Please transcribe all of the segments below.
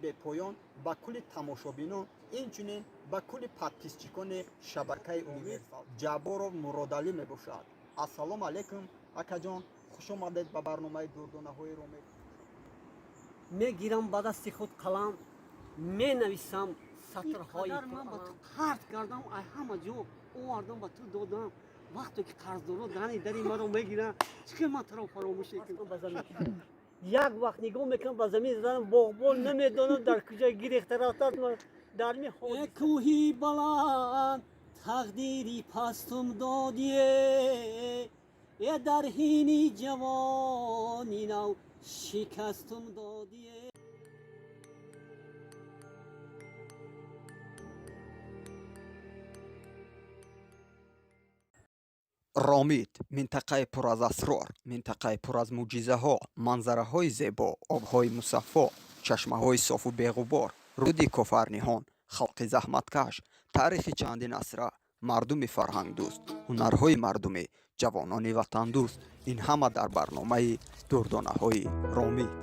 Бепоён ба кулли тамошобинон, инчунин ба кулли подписчикони шабакаи Универсал Ҷабборов Муродалӣ мебошад. Ассалому алайкум, акаҷон, хуш омадед ба барномаи Дурдонаҳои Ромид. Мегирам ба дасти худ қалам, менависам сатрҳои ман ба ту қарз кардам, ай ҳама ҷо овардам, ба ту додам. Вақте ки қарздоро дани дари маро мегиранд, чӣ хел ман туро фаромӯш мекунам? Як вақт нигоҳ мекунам, ба замин заданам, боғбон намедонам дар куҷо гирехта рафтааст. Дар ми кӯҳи баланд тақдири пастум додие, э дар ҳини ҷавони нав шикастум додие. Ромид — минтақаи пур аз асрор, минтақаи пур аз мӯъҷизаҳо, манзараҳои зебо, обҳои мусаффо, чашмаҳои софу беғубор, рӯди Кофарниҳон, халқи заҳматкаш, таърихи чандин асра, мардуми фарҳангдӯст, ҳунарҳои мардумӣ, ҷавонони ватандӯст. Ин ҳама дар барномаи Дурдонаҳои Ромид.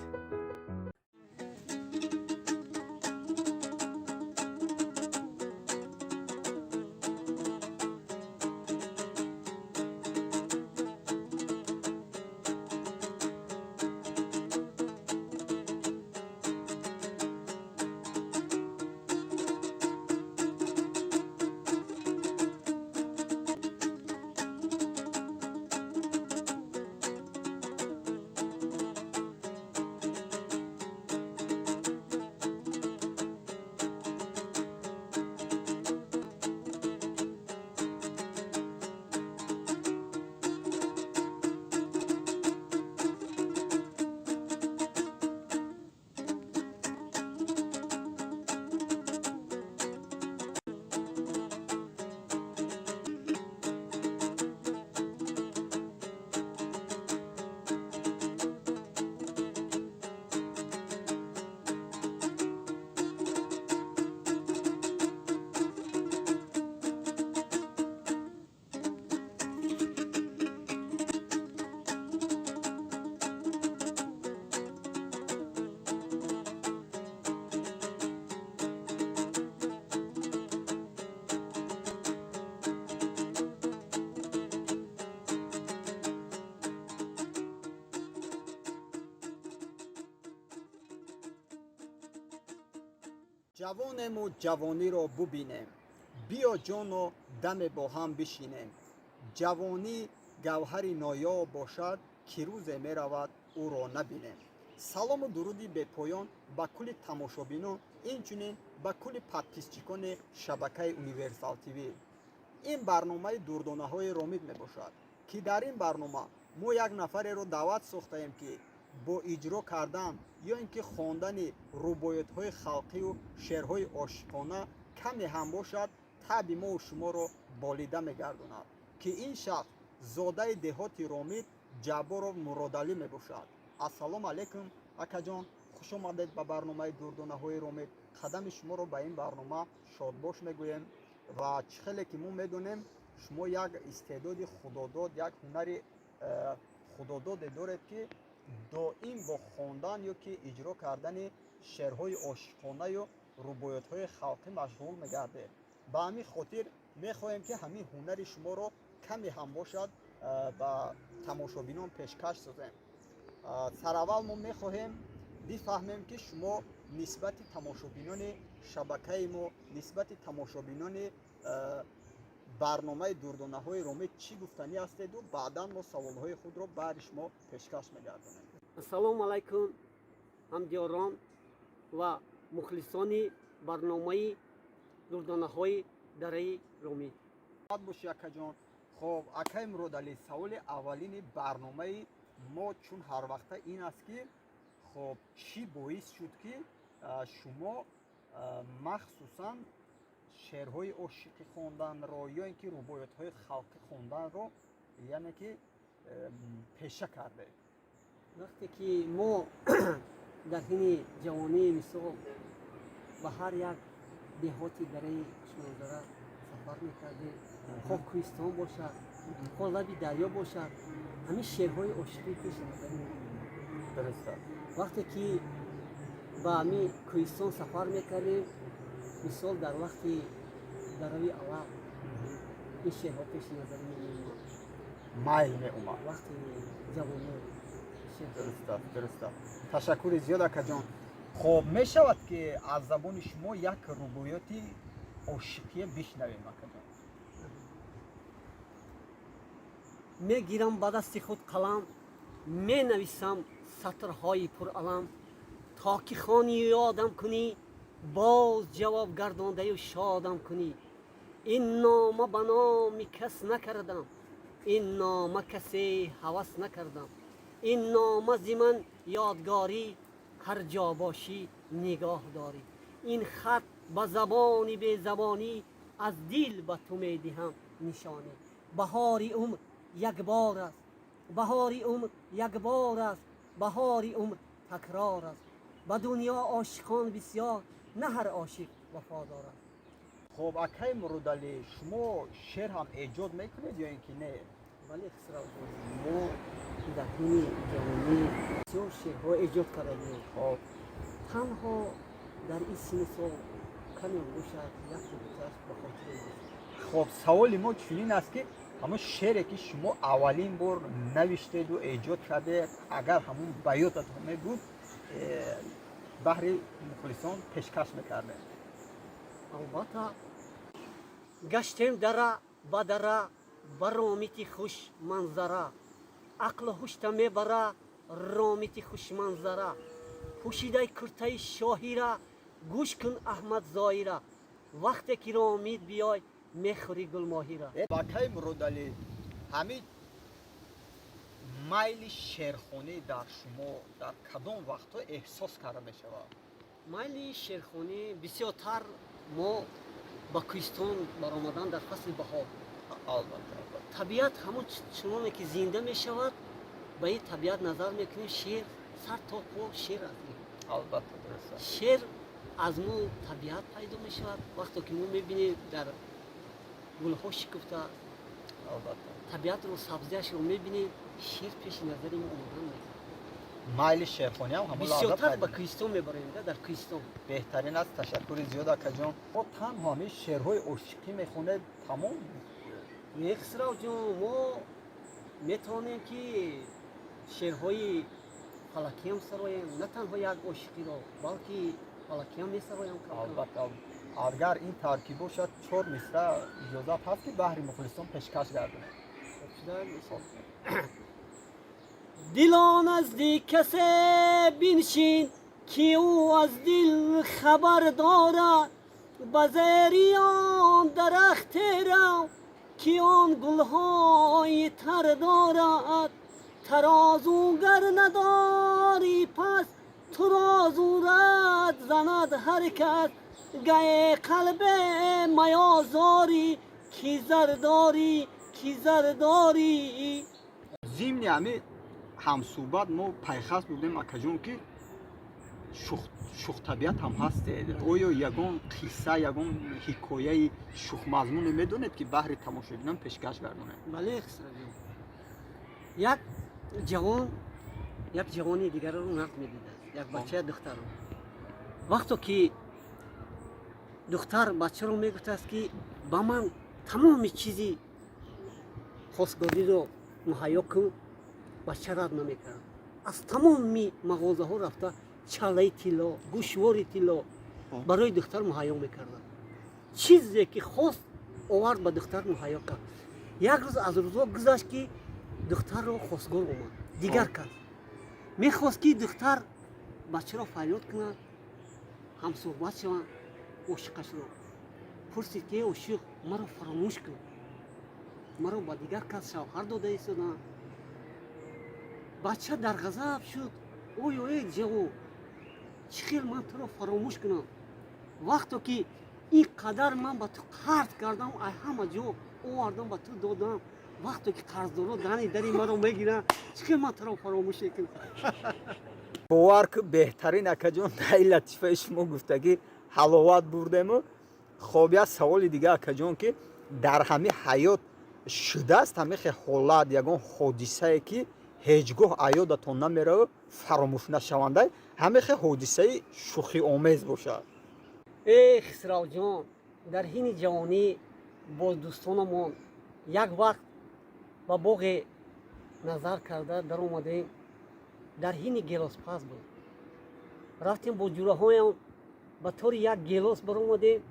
Ҷавонему ҷавониро бубинем, биё, ҷоно, даме бо ҳам бишинем. Ҷавонӣ гавҳари ноёб бошад, ки рӯзе меравад, ӯро набинем. Салому дуруди бепоён ба кулли тамошобинон, инчунин ба кулли подписчикони шабакаи Универсал ТВ. Ин барномаи Дурдонаҳои Ромид мебошад, ки дар ин барнома мо як нафареро даъват сохтаем, ки бо иҷро кардан ё ин ки хондани рубоётҳои халқию шеърҳои ошиқона каме ҳам бошад, таъби мову шуморо болида мегардонад, ки ин шахс зодаи деҳоти Ромид Ҷабборов Муродалӣ мебошад. Ассалому алайкум, акаҷон, хуш омадед ба барномаи Дурдонаҳои Ромид. Қадами шуморо ба ин барнома шодбош мегӯем. Ва чӣ хеле ки мо медонем, шумо як истеъдоди худодод, як ҳунари худододе доред, ки доим бо хондан ё ки иҷро кардани шеърҳои ошиқонаю рубоётҳои халқӣ машғул мегардед. Ба ҳамин хотир мехоҳем, ки ҳамин ҳунари шуморо каме ҳам бошад, ба тамошобинон пешкаш созем. Сараввал мо мехоҳем бифаҳмем, ки шумо нисбати тамошобинони шабакаи мо, нисбати тамошобинони барномаи Дурдонаҳои Ромид чӣ гуфтанӣ ҳастеду баъдан мо саволҳои худро баҳри шумо пешкаш мегардонем. Ассалому алайкум, ҳамдиёрон ва мухлисони барномаи Дурдонаҳои дараи Ромид. Боши, акаҷон. Хоб, акаи Муродалӣ, саволи аввалини барномаи мо чун ҳарвақта ин аст, ки хоб, чӣ боис шуд, ки шумо махсусан шеърҳои ошиқӣ хонданро ё ин ки рубоётҳои халқӣ хонданро, яъне ки пеша кардед? Вақте ки мо дар ҳини ҷавонӣ, мисол, ба ҳар як деҳоти дараи Хушманзара сафар мекардем, хоҳ кӯҳистон бошад, хоҳ лаби дарё бошад, ҳамин шеърҳои ошиқӣ пеш назар. Дуруст. Вақте ки Ба ҳами кӯҳистон сафар мекардем, мисол, дар вақти дарави алаф ин шеърҳо пеши назари меомад. Майл меомад. Вақти ҷавонӣ. Дуруст аст, дуруст аст. Ташаккури зиёд, акаҷон. Хоб, мешавад, ки аз забони шумо як рубоёти ошиқия бишнавем, акаҷон? Мегирам ба дасти худ қалам, менависам сатрҳои пуралам, то ки хонию ёдам кунӣ, боз ҷавоб гардондаю шодам кунӣ. Ин нома ба номи кас накардам, ин нома касе ҳавас накардам. Ин нома зи ман ёдгорӣ, ҳар ҷо бошӣ нигоҳ дорӣ. Ин хат ба забони безабонӣ аз дил ба ту медиҳам нишонӣ. Баҳори умр як бор аст, баҳори умр як бор аст, баҳори умр такрор аст. Ба дунё ошиқон бисёр, на ҳар ошиқ вафодор аст. Хоб, акаи Муродалӣ, шумо шеър ҳам эҷод мекунед ё ин ки не? Бале, Хисравҷон, мо дар ҳини ҷавонӣ бисёр шеърҳо эҷод кардаем. Танҳо дар ин синну сол каме бошад, якто дуташ ба хотири аст. Хоб, саволи мо чунин аст, ки ҳамон шеъре, ки шумо аввалин бор навиштеду эҷод кардед, агар ҳамон ба ёдатон мебуд, баҳри мухлисон пешкаш мекардем. Албатта. Гаштем дара ба дара, ба ромити хуш манзара, ақлу ҳушта мебара ромити хушманзара. Пӯшидаи куртаи шоҳира, гӯш кун Аҳмад Зоира, вақте ки ромит биёй, мехӯри гулмоҳира. Акаи Муродалӣ, ҳамин майли шеърхонӣ дар шумо дар кадом вақтҳо эҳсос карда мешавад? Майли шеърхонӣ бисёртар мо ба кӯҳистон баромадан дар фасли баҳор. Албатта, албатта. Табиат ҳамон чуноне ки зинда мешавад, ба ин табиат назар мекунем, шеър сар то по шеър аст. Албатта, дуруст аст. Шеър аз мо табиат пайдо мешавад. Вақте ки мо мебинем, дар гулҳо шикуфта, табиатро, сабзиашро мебинем, шеър пеши назари мо омодан мекунад. Майли шеърхонӣ ҳам ҳамон лаҳза Бисёртар пайдо ба мешавад. кӯҳистон мебарем, дар кӯҳистон. Беҳтарин аст, ташаккури зиёд, акаҷон. Мо танҳо ҳамин шеърҳои ошиқӣ мехонед, тамом? Не, Хисравҷон, мо метавонем, ки шеърҳои фалакиам сароем, на танҳо як ошиқиро, балки фалакиам месароям. Албатта, агар ин тавр ки бошад, чор мисра иҷозат ҳаст, ки баҳри мухлисон пешкаш гардонед? Дило, назди касе биншин, ки ӯ аз дил хабар дорад. Ба зери он дарахте рав, ки он гулҳои тар дорад. Тарозу гар надорӣ, пас туро зурат занад ҳар кас. Гае қалбе маёзорӣ, ки зар дорӣ, ки зар дорӣ. Зимни ҳамин ҳамсӯҳбат мо пайхас будем, акаҷон, ки шӯхтабиат ҳам ҳастед. Оё ягон қисса, ягон ҳикояи шӯхмазмуне медонед, ки баҳри тамошобинон пешкаш гардонед? Бале, Хисравҷон. Як ҷавон як ҷавони дигарро нағз медидааст, як бача, духтарро. Вақто ки духтар бачаро мегуфтааст, ки ба ман тамоми чизи хосгориро муҳайё кун, бача рад намекард. Аз тамоми мағозаҳо рафта, чаллаи тилло, гӯшвори тилло барои духтар муҳайё мекарданд. Чизе ки хост, овард, ба духтар муҳайё кард. Як рӯз аз рӯзҳо гузашт, ки духтарро хосгор омад дигар кас. Мехост, ки духтар бачаро фарёд кунад, ҳамсӯҳбат шаванд. Ошиқашро пурсид, ки: «Ошиқ, маро фаромӯш кун, маро ба дигар кас шавҳар дода истоданд». Бача дар ғазаб шуд: «Оё, эй ҷавон, чӣ хел ман туро фаромӯш кунам, вақто ки ин қадар ман ба ту қарз кардам, ай ҳама ҷо овардам, ба ту додам? Вақто ки қарздоро дани дари маро мегиранд, чӣ хел ман туро фаромӯш мекунам?» Бовар ку, беҳтарин, акаҷон. Дар ин латифаи шумо гуфтагӣ ҳаловат бурдему. Хоб, як саволи дига, акаҷон, ки дар ҳамин ҳаёт шудааст ҳамин хел ҳолат, ягон ҳодисае, ки Ҳеҷ гоҳ аёдатон намераву фаромӯшнашаванда, ҳамехе ҳодисаи шӯхиомез бошад. Э, Хисравҷон, дар ҳини ҷавонӣ бо дӯстонамон як вақт ба боғе назар карда даромадем. Дар ҳини гелоспаз буд. Рафтем бо ҷураҳоям, ба тори як гелос баромадем.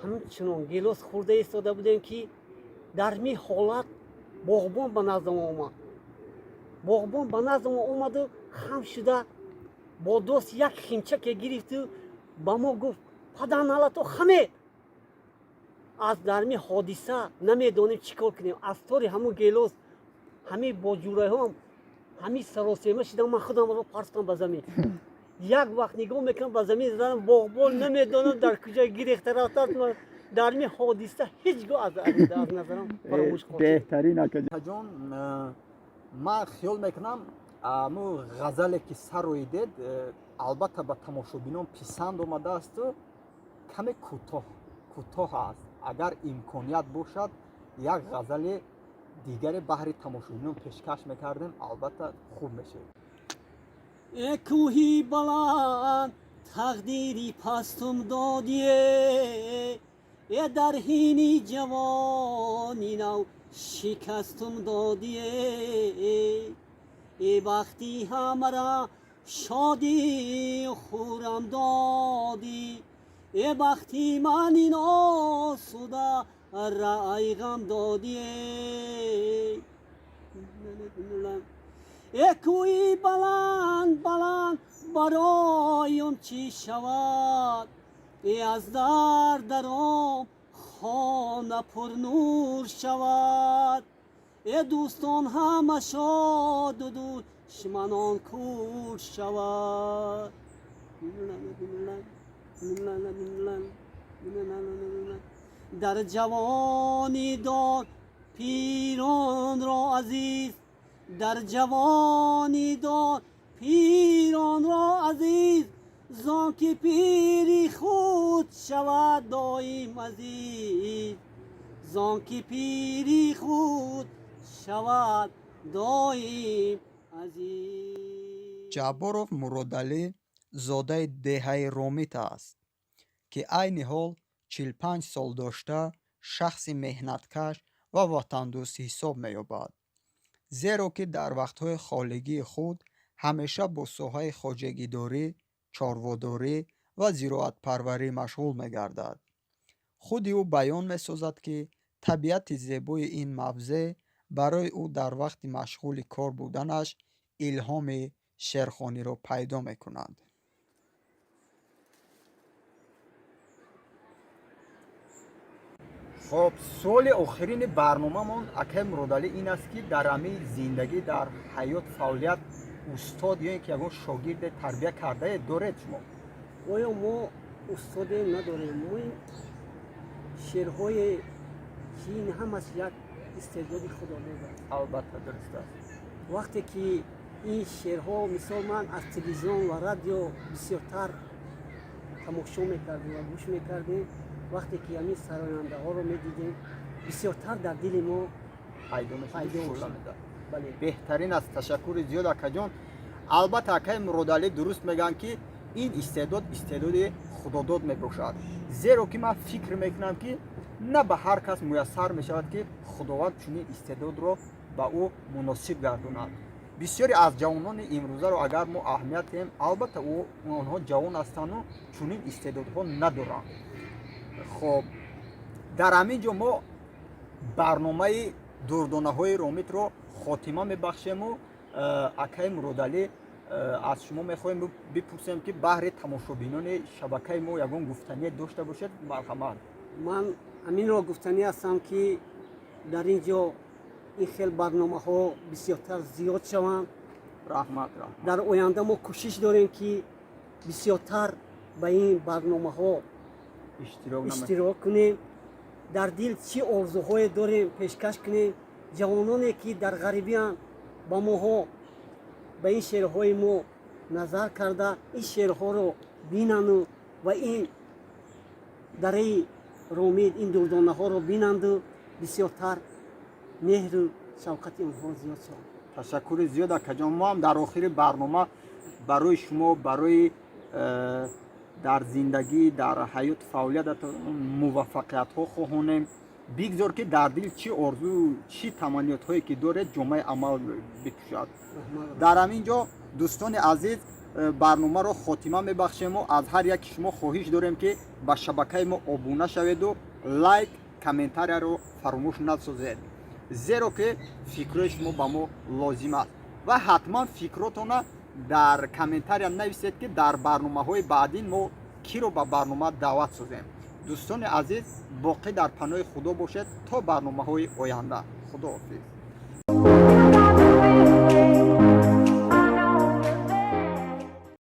Ҳамчунон гелос хӯрда истода будем, ки дар ми ҳолат боғбон ба назди мо омад. Боғбон ба назди мо омаду хам шуда бо дост як химчаке гирифту ба мо гуфт: «Паданалато хамед». Аз дарми ҳодиса намедонем чӣ кор кунем. Аз тори ҳамун гелос ҳамин бо ҷураҳом ҳамин саросема шидам, ман худамро партофтам ба замин. Як вақт нигоҳ мекунам, ба замин задам, боғбон намедонам дар куҷо гирехта рафтааст. Дарми ҳодиса ҳеҷ гоҳ аз назарам фаромӯш хоҳад. Беҳтарин, акаҷон. Ман хиёл мекунам, аму ғазале ки сароидед, албатта ба тамошобинон писанд омадаасту каме кӯтоҳ аст. Агар имконият бошад, як ғазали дигаре баҳри тамошобинон пешкаш мекардем, албатта хуб мешавад. Э, кӯҳи баланд, тақдири пастум додие, э, дар ҳини ҷавони нав шикастум додие, э, бахти ҳамара шодӣ хӯрам додӣ, э, бахти ман ин осуда раъй ғам додие. Э, кӯи баланд, баланд бароям чӣ шавад, э, аз дар даром хона пурнур шавад, э, дӯстон ҳама шоду душманон кур шавад. Дар ҷавонӣ дор пиронро азиз, дар ҷавонӣ дор пиронро азиз, зон ки пири худ шавад доим азиз, зон ки пири худ шавад доим азиз. Ҷабборов Муродалӣ зодаи деҳаи Ромит аст, ки айни ҳол 45 сол дошта, шахси меҳнаткаш ва ватандӯст ҳисоб меёбад, зеро ки дар вақтҳои холигии худ ҳамеша бо соҳаи хоҷагидорӣ, чорводорӣ ва зироатпарварӣ машғул мегардад. Худи ӯ баён месозад, ки табиати зебои ин мавзеъ барои ӯ дар вақти машғули кор буданаш илҳоми шеърхониро пайдо мекунад. Хоб, суоли охирини барномамон, акай Муродалӣ, ин аст, ки дар ҳамин зиндагӣ, дар ҳаёт, фаъолият устод ё ин ки ягон шогирде тарбия кардае доред шумо? Оё мо устоде надорем. Мо ин шеърҳое ки ин ҳамаш як истеъдоди худодод аст. Албатта, дуруст аст. Вақте ки ин шеърҳо, мисол, ман аз телевизион ва радио бисёртар тамошо мекардем ва гӯш мекардем, вақте ки ҳамин сарояндаҳоро медидем, бисёртар дар дили мо пайдо мешавад. Бале. Беҳтарин аст, ташаккури зиёд, акаҷон. Албатта, акаи Муродалӣ дуруст мегӯянд, ки ин истеъдод истеъдоди худодод мебошад, зеро ки ман фикр мекунам, ки на ба ҳар кас муяссар мешавад, ки Худованд чунин истеъдодро ба ӯ муносиб гардонад. Бисёре аз ҷавонони имрӯзаро агар мо аҳамият диҳем, албатта, онҳо ҷавон ҳастанду чунин истеъдодҳо надоранд. Хоб, дар ҳамин ҷо мо барномаи Дурдонаҳои Ромитро хотима мебахшему, акаи Муродалӣ, аз шумо мехоҳем бипурсем, ки баҳри тамошобинони шабакаи мо ягон гуфтание дошта бошед, марҳамат. Ман ҳаминро гуфтанӣ ҳастам, ки дар ин ҷо ин хел барномаҳо бисёртар зиёд шаванд. Раҳмат, раҳмат. Дар оянда мо кӯшиш дорем, ки бисёртар ба ин барномаҳо иштирок кунем, дар дил чӣ орзуҳое дорем, пешкаш кунем. Ҷавононе ки дар ғарибиянд, ба моҳо, ба ин шеърҳои мо назар карда, ин шеърҳоро бинанду ва ин дараи Ромид, ин дурдонаҳоро бинанду бисёртар меҳру шавқати онҳо зиёд шавад. Ташаккури зиёд, акаҷон. Мо ҳам дар охири барнома барои шумо, барои дар зиндагӣ, дар ҳаёту фаъолиятатон муваффақиятҳо хоҳонем. Бигзор, ки дар дил чӣ орзу, чӣ таманниётҳое ки доред, ҷомаи амал бипӯшад. Дар ҳамин ҷо, дӯстони азиз, барномаро хотима мебахшему аз ҳар яки шумо хоҳиш дорем, ки ба шабакаи мо обуна шаведу лайк, комментарияро фаромӯш насозед, зеро ки фикрҳои шумо ба мо лозим аст. Ва ҳатман фикротона дар комментария нависед, ки дар барномаҳои баъдин мо киро ба барнома даъват созем. Дӯстони азиз, боқӣ дар паноҳи Худо бошед то барномаҳои оянда. Худоҳофиз.